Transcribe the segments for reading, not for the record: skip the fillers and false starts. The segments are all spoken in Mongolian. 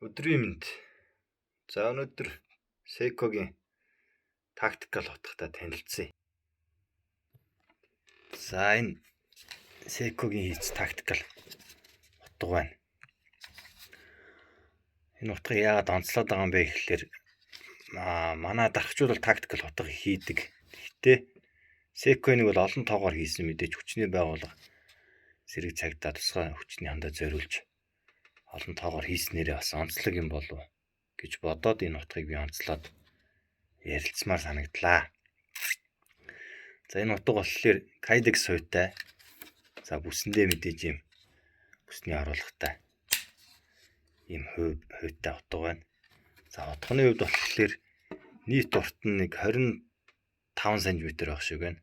Өдрийн мэнд. За өнөөдөр Seiko-гийн tactical утгатай танилцъя. За энэ Seiko-гийн хийц tactical утга байна. Энэ утгыг яагаад онцлоод байгаа юм бэ гэхлээр манай дархчууд бол tactical утга хийдэг. Гэхдээ Seiko-ыг бол олон тоогоор хийсэн мэдээж хүчний байгууллага сэрэг цагдаа тусгай хүчний хандаа зориулж олон тоогоор хийснээрээ бас онцлог юм болов гэж бодоод энэ утгыг би онцлоод ярилцмаар санагдлаа. За энэ утга болохоор Kydex суйтай. За бүсэндээ мэдээж юм бүсний оруулахтай ийм хуйтай утга байна. За утганы хувьд болохоор нийт урт нь нэг 25 см байх шиг байна.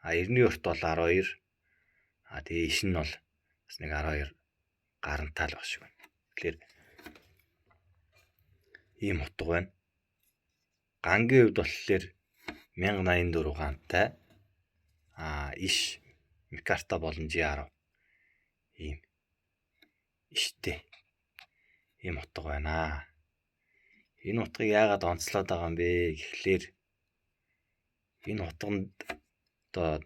А эртний урт бол 12. А тэгээ иш нь бол бас нэг 12 гарантаа л байх шиг байна. Тэгэхээр ийм утга байна. Гангийн хувьд болохоор 1084 гантай. А иш Micarta болон G10 ийм иштэй ийм утга байна. Энэ утгыг яагаад онцлоод байгаа юм бэ гэхлээр энэ утганд одоо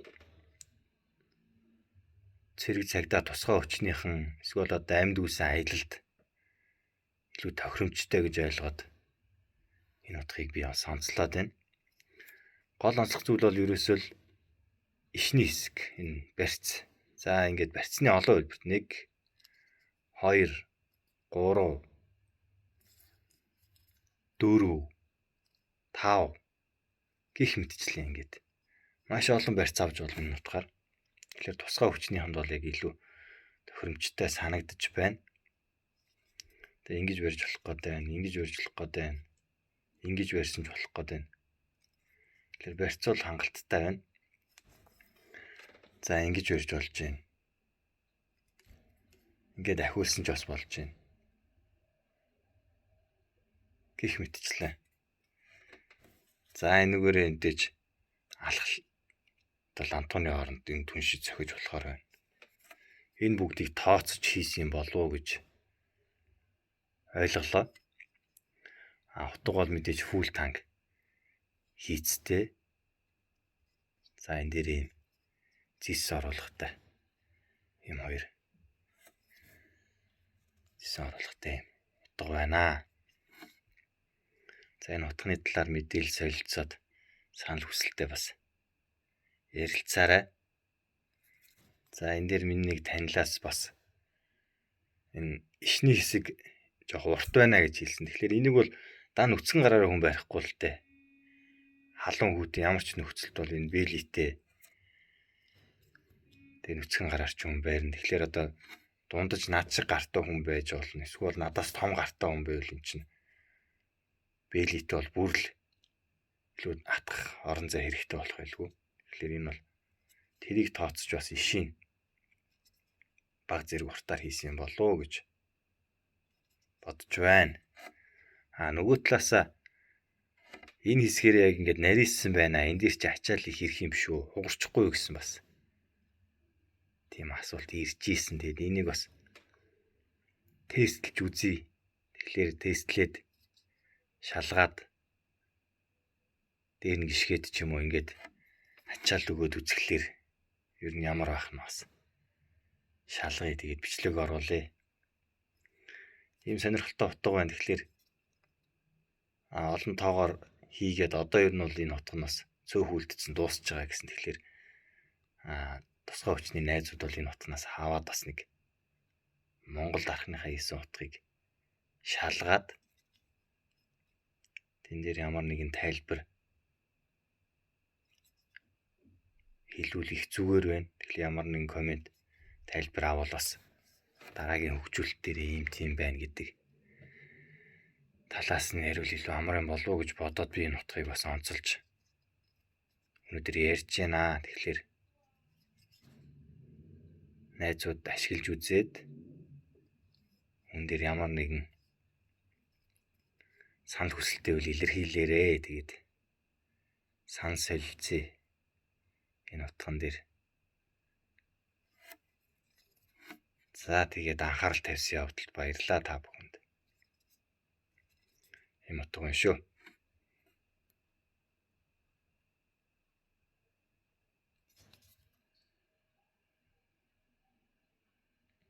цэрэг цагдаа тусгай хүчнийхэн эсвэл одоо амьд үүсэн аялалд илүү тохиромжтой гэж ойлгоод энэ утгыг би бас онцлоод байна. Гол онцлох зүйл бол ерөөсөө л ишний хэсэг энэ барьц. За ингээд барьцны олон хувилбарт 1 2 3 4 5 гих мэтчлэн ингээд маш олон барьц авч болно энэ утгаар. Тэгэхээр тусгай хүчний ханд бол яг илүү тохиромжтой санагдаж байна. Тэгээ ингэж барьж болох гээд байна, ингэж барьж болох гээд байна. Ингэж барьсан ч болох гээд байна. Тэгэхээр барьц бол хангалттай байна. За ингэж барьж болж байна. Ингээд ахиулсан ч бас болж байна. Гэх мэтчлээ. За энэгээрээ мэдээж алах одоо лантууны хооронд энэ түншиж зохиж болохоор байна. Энэ бүгдийг тооцож хийсэн юм болов уу гэж ойлголоо. А утга бол мэдээж full tang хийцтэй. За энэ дээр ийм зис оруулахтай ийм хоёр зис оруулахтай юм утга байна. За энэ утганы талаар мэдээлэл солилцоод санал хүсэлтээ бас ярилцаарай. За энэ дээр миний нэг танилаас бас энэ ишний хэсэг жоох урт байна гэж хэлсэн. Тэгэхээр энийг бол дан нүцгэн гараараа хүн барихгүй л дээ. Халуун хүүтэн ямар ч нөхцөлд бол энэ бэлитэй тэгээ нүцгэн гараар ч хүн байрна. Тэгэхээр одоо дундаж над шиг гартай хүн байж болно. Эсвэл надаас том гартай хүн байвал эн чинь бэлитэй бол бүр л илүү атгах орон зай хэрэгтэй болох байлгүй. Тэгэхээр энэ бол тэрийг тооцож бас ишийн баг зэрэг уртаар хийсэн юм болов уу гэж бодож байна. А нөгөө талаасаа энэ хэсгээр яг ингээд нарийссан байна. Энэ дээр чи ачаал их ирэх юм шүү. Хугарчихгүй юу гэсэн бас тийм асуулт ирж ийсэн. Тэгээд энийг бас тестлж үзье. Тэгэхээр тестлээд шалгаад дээр нь гიშгээд ч юм уу ингээд ачаал өгөөд үзэхлээр ер нь ямар байх нь бас шалгая. Тэгээд бичлэг оруулъя. Ийм сонирхолтой утга байна. Тэгэхээр олон тоогоор хийгээд одоо ер нь бол энэ утга нь бас цөөх үлдсэн дуусч байгаа гэсэн. Тэгэхээр тусгай хүчний найзууд бол энэ утганаас хаваад бас нэг Монгол дархныхаа хийсэн утгыг шалгаад тэн дээр ямар нэгэн тайлбар хэлвэл их зүгээр байна. Тэгэхээр ямар нэгэн комент тайлбар авал бас дараагийн хөгжүүлэлт дээр ийм тийм байна гэдэг талаас нь яриул илүү амар юм болов уу гэж бодоод би энэ утгыг бас онцолж өнөөдөр ярьж байна. Тэгэхээр найзууд ашиглаж үзээд үн дээр ямар нэгэн санал хүсэлтээ үл илэрхийлээрээ. Тэгээд санал солилцъя энэ утган дээр. За тэгээд анхаарал тавьсан явдалд баярлалаа та бүхэнд. Ийм утга байна шүү.